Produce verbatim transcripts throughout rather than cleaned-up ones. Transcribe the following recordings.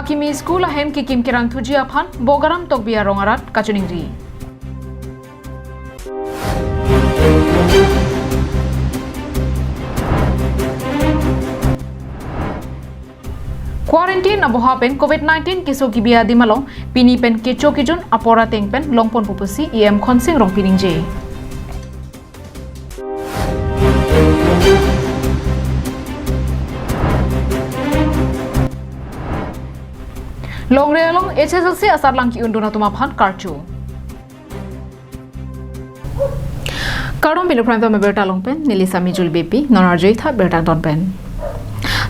Kimi school ahem kekim kerang thuji aphan Bogaram Tokbi arong arat kachiningri. Quarantine aboha pen covid nineteen keso kebi adim along pini pen kecho kejun apor ateng pen longponpo pusi E M Khonsing Rongpi ningje. Longri along H S L C asatlang ki-undun atum aphan karcho. Kardom, pini Prime Time abirta along pen neli Sami Jul Beypi, non arjuitha birta angton pen.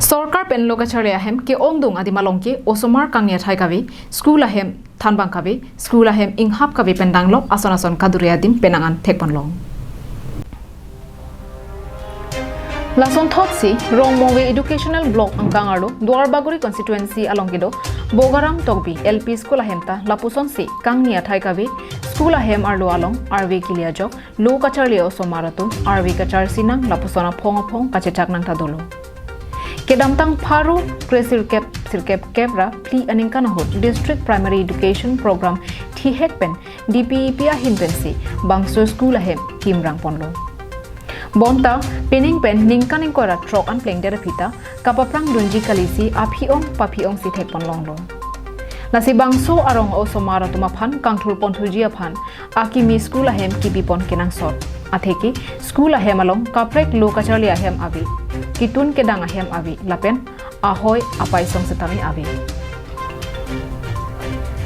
Sorkar pen lo kacharli ahem ke-ongdung adim along ke osomar kangni athai kave, school ahem thanbang kave, school ahem inghap kave pen danglok ason ason kadure adim penang an thekponlong. Lasonthotsi Rongmongve Educational Block angkang arlo Duarbagori Constituency along kedo Bogaram Tokbi L P School ahem ta lapusonsi kangni athai kave, school ahem arlo along arve kili ajok, lo kacharli osomar atum arve kacharsinang lapuson aphong aphong kachechak nang ta dolo. Kedamtang pharo kresirkep sirkep kep ra phli aningkan ahut District Primary Education Program thihek pen D P E P ahin pensi bangso school ahem kimrang ponlo. Bonta pining pen ningkan ingkoi ra throk an plengdet aphi ta kapaphrang dunji kalisi aphi-ong paphi-ongsi thekponlonglo. Lasi bangso arong osomar atum aphan kangthur ponthuji aphan akimi school ahem kipipon kenangsot. Atheke school ahem along kaprek lo kacharli ahem ave, kitun kedang ahem ave, lapen ahoi apaisong setame ave.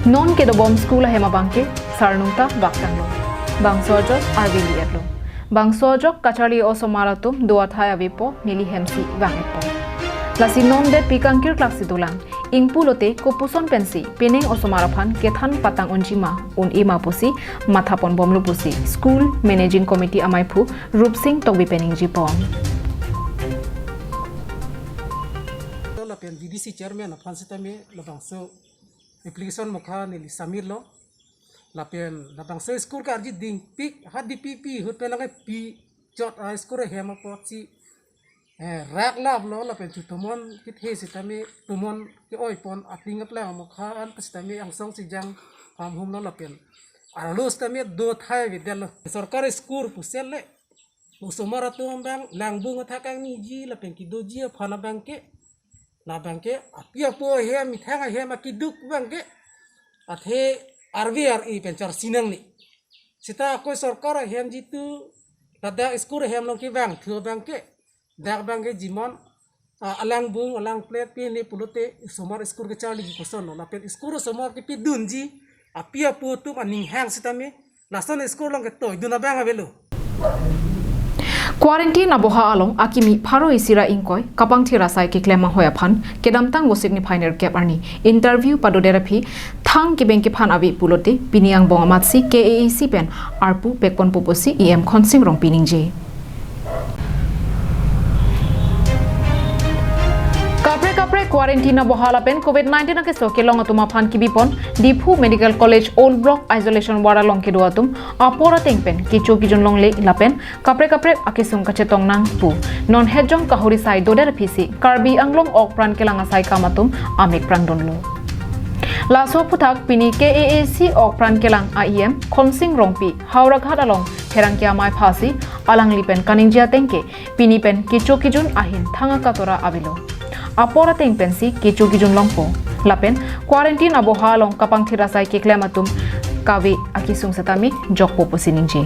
Non kedobom school ahem abangke sarnung ta baktanglo. Bangso ajok arve li-etlo. Bangso ajok kacharli osomar atum do athai avepo, neli hemsi vang-etpo. Lasi non det pi kangkir klaksi dolang. Ingpulote kopuson pensi pining osomar aphan kethan patang unjima un-ema pusi matha ponbomlo pusi School Managing Committee amaiphu Rupsing Tokbi pen ningjepon. Lapen V D C chairman aphan setame labangso application mokha neli submit lo. Lapen labangso school karji dingpik ha D P P ahut pen lang pi chot a school ahem apotsi, eh, rak laplo lapen chu tomon kethe setame tomon ke-oi pon ating aplang mokha an setame angsong sijang pamhumlo lapen arlo setame do athai avedetlo. Sorkar school pusi le osomar atum abang langbung athak kangniji lapen kedoji aphan abangke, labangke api apo ahem methang ahem akeduk abangke athe arve ar-e pen charsi nangne. Seta ako sorkar ahem jitu ladak school ahem along kevang thu abangke, dak abangke jimon, ah, alangbung alangplet pine pulote osomar school kacharli kosonlo, lapen school osomar kepidunji api apo atum aning hang setame lason school along ketoidun abang avelo. Quarantine aboha along akimi pharo isi ra ingkoi kapangthir asai keklem anghoi aphan kedamtang Vosik niphai nerkep arni interview padodet aphi thang kebeng kephan ave pulote pini angbong amatsi K A A C pen arpu pekponpo pusi E M Khonsing Rongpi ningje. Kaprek kaprek quarantine aboha lapen covid nineteen akeso kelong atum aphan kibipon Diphu Medical College Old Block Isolation Ward along kedo atum apor ateng pen kecho kejun longle lapen kaprek kaprek akesung kachetong nang pu non hetjong kahuri sai dodet aphisi Karbi Anglong ok pran kelang asai kam atum amek prangdunlo. Laso aphuthak pini K A A C ok pran kelang a E M Khonsing Rongpi Howraghat along pherangke amei aphasi alangli pen kaningje ateng ke pini pen kecho kejun ahin thang akatora avelo. Apor ateng pensi kecho kejun longpo. Lapen quarantine aboha along kapangthir asai keklem atum kave akesung setame jokpo pusi ningje.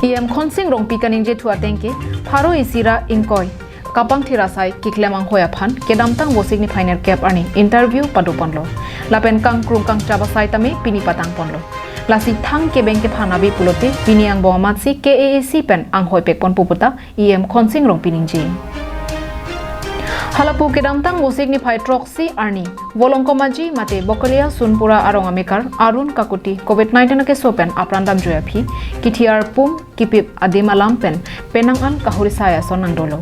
E M Khonsing Rongpi kaningje thu ateng ke pharo isi ra ingkoi kapangthir asai keklem anghoi aphan kedamtang Vosik niphai nerkep arni interview padoponlo. Lapen kangkrung kangchap asai tame pini patangponlo. Lasi thang kebeng kephan ave pulote pini angbong amatsi K A A C pen anghoi pekponpo puta E M Khonsing Rongpi ningje. Halapu kedamtang Vosik niphai throksi arni Volongkom Aji mate Bokolia Sunpura arong amekar Arun Kakuti covid nineteen akeso pen apran damjoi aphi kithi arpum kipip adim alam pen penang an kahuri sai ason nangdolo.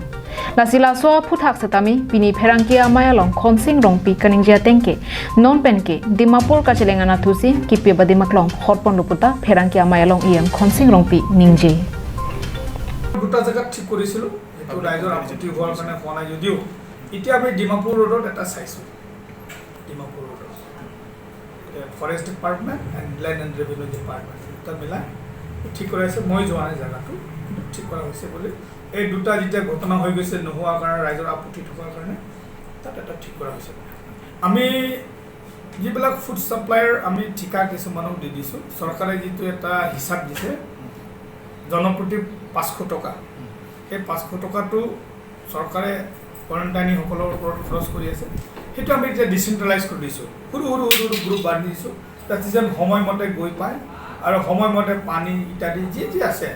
Lasi laso aphuthak setame pini pherangke amei along Khonsing Rongpi kaningje ateng ke non pen ke Dimapur kacheleng anatthusi kipip adim aklong hotponlo puta pherangke amei along E M Khonsing Rongpi ningje. দুটা জেগাত ঠিক কৰিছিলো, এইটো ৰাইজৰ আপত্তি হোৱাৰ কাৰণে হোৱা নাই যদিও এতিয়া আমি ডিমাপুৰ ৰোডত এটা চাইছোঁ, ডিমাপুৰ ৰোডত forest department and land and revenue department দুটা মিলাই ঠিক কৰাই আছে। মই যোৱা নাই জেগাটো, কিন্তু ঠিক কৰা হৈছে বুলি, এই দুটা যেতিয়া ঘটনা হৈ গৈছে নোহোৱাৰ কাৰণে, ৰাইজৰ আপত্তি থকাৰ কাৰণে তাত এটা ঠিক কৰা হৈছে। আমি যিবিলাক ফুড ছাপ্লায়াৰ আমি ঠিকা কিছুমানক দি দিছোঁ, চৰকাৰে যিটো এটা হিচাপ দিছে জনপ্ৰতি পাঁচশ টকা, সেই পাঁচশ টকাটো চৰকাৰে কোৱাৰেণ্টাইনীসকলৰ ওপৰত খৰচ কৰি আছে। সেইটো আমি এতিয়া ডিচেণ্ট্ৰেলাইজ কৰি দিছোঁ, সৰু সৰু সৰু সৰু গ্ৰুপ বান্ধি দিছোঁ, যাতে যেন সময়মতে গৈ পায় আৰু সময়মতে পানী ইত্যাদি যি যি আছে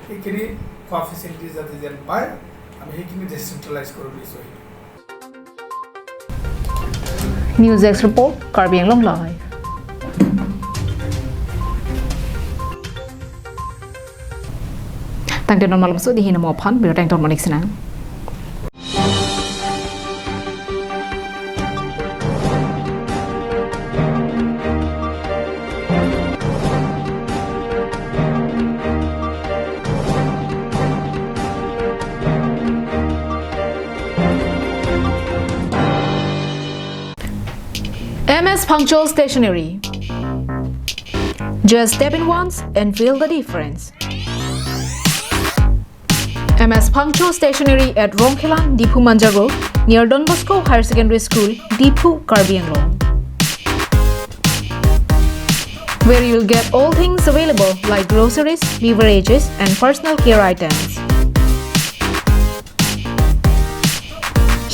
সেইখিনি খোৱা ফেচিলিটি যাতে যেন পায়, আমি সেইখিনি ডিচেণ্ট্ৰেলাইজ কৰি দিছোঁ। News Desk Report, Karbi Anglong Live. Tangte non malomso dihin mo aphan, birta ington monik sinang. M S Phangcho Stationery. Just step in once and feel the difference. M S Phangcho Stationery at Rongkhelan, Diphu Manja Road, near Don Bosco Higher Secondary School, Diphu, Karbi Anglong. Where you'll get all things available like groceries, beverages, and personal care items.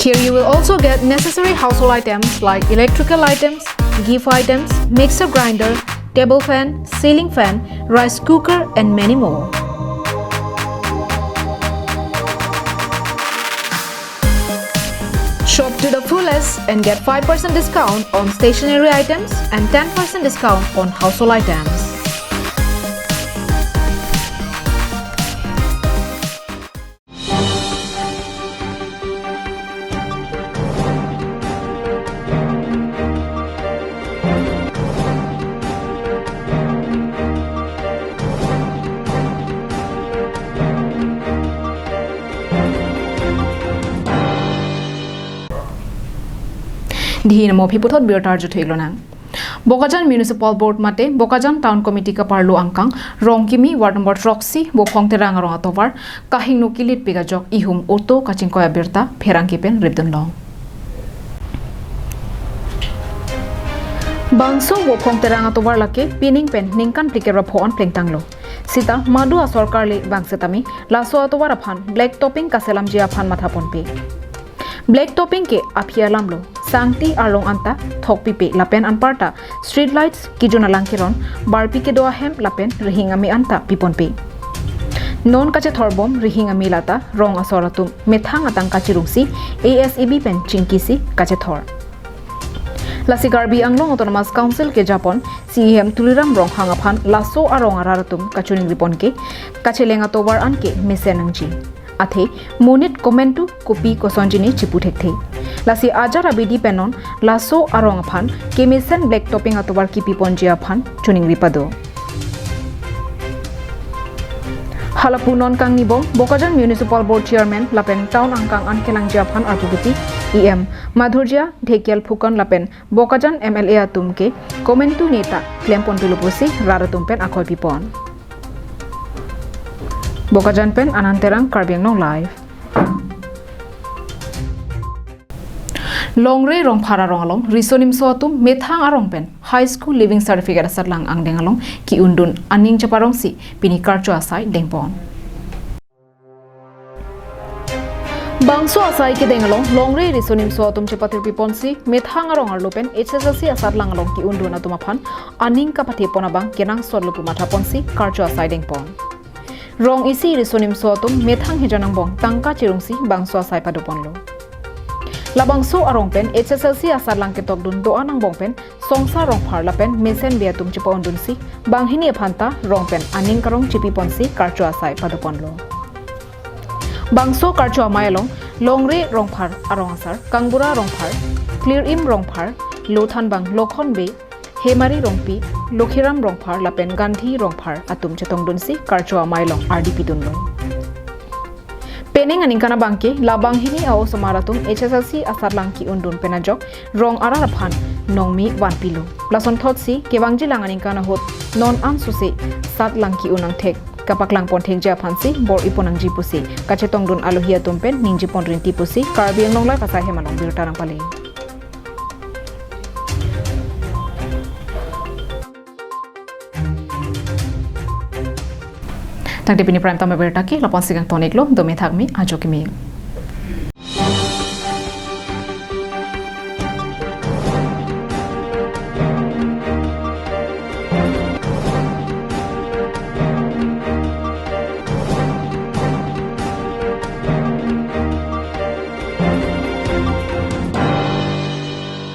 Here you will also get necessary household items like electrical items, gift items, mixer grinder, table fan, ceiling fan, rice cooker, and many more. Shop to the fullest and get five percent discount on stationery items and ten percent discount on household items. Dihin mo aphi puthot birta arju thek lonang. Bokajan Municipal Board mate Bokajan Town Committee kaparlo angkang Rongkimi Ward number throksi Vophong Terang arong atovar kahingno kilit pik ajok ihum auto kachingkoi abirta pherangke pen ripdun long. Bangso Vophong Terang atovar lake pining pen ningkan phlikep ra pho an plengtanglo. Sita madu asorkar le bang setame laso atovar aphan black topping kaselamji aphan matha ponpe. Black topping ke aphi alam lo, sangti arlong anta thokpipe lapen anparta street lights, kijun alang keron, barpi kedo ahem lapen rihing ame anta piponpe. Non kachethor bom rihing ame lata rong asor atum methang atang kachirungsi A S E B pen chingkisi kachethor. Lasi Karbi Anglong Autonomous Council kejapon C E M Tuliram Ronghang aphan laso arong arat atum kachiningri pon ke kacheleng atovar an ke mesen nangji. Athe monit komantu kopi kosonjine chipu thekthe. Lasi ajar abidi pen non laso arong aphan kemesen black topping atovar kipi ponji aphan chiningri pado. Hala pu non kangni bom Bokajan Municipal Board Chairman lapen Town angkang an kelangji aphan arpu kuti E M Madhurjya Dhekial Phukan lapen Bokajan M L A atum ke komantu neta klem ponpilo pusi rat atum pen akhoi pipon. Bokajan pen Anand Terang, Karbi Anglong Live. Longre Rongphar arong along riso nimso atum methang arong pen High School Leaving Certificate asatlang angdeng along ki-undun aning cheparongsi pini karcho asai dengpon. Bangso asai kedeng along Longre riso nimso atum chepathir piponsi methang arong arlo pen H S L C asatlang along ki-undun atum aphan aning kapathe pon abang kenangsot lo pu matha ponsi karcho asai dengpon. Rong isi riso nimso atum methang hijan angbong tangka chirungsi bangso asai padoponlo. Labangso arong pen H S L C asatlang ketokdun do-an angbong pen Songsa Rongphar lapen mesen be atum chepa-undunsi banghini aphanta rong pen aning karong chipi ponsi karcho asai padoponlo. Bangso karcho amei along Longre Rongphar arong asar Kangbura Rongphar, Klirim Rongphar, Lothanbang Lokhon Bey, Hemari Rongpi, Lokhiram Rongphar lapen Gandhi Rongphar atum chetongdunsi karcho amei along ardi pidunlo. Penang aningkan abangke labang hini a-osomar atum H S L C asat lang ki-undun pen ajok rong arat aphan nongmi vanpilo. Lasonthotsi kevangjilang aningkan ahut non an suse sat lang ki-un angthek kapaklang pon thekji aphansi bor-i pon nangji pusi kachetongdun alohi atum pen ningje pon rinti pusi Karbi Anglong Live asai hem along birta nangpale. Tangte pini Prime Time abirta ke lapu-an si kangton-iklo, dome thakmi, ajo kimi.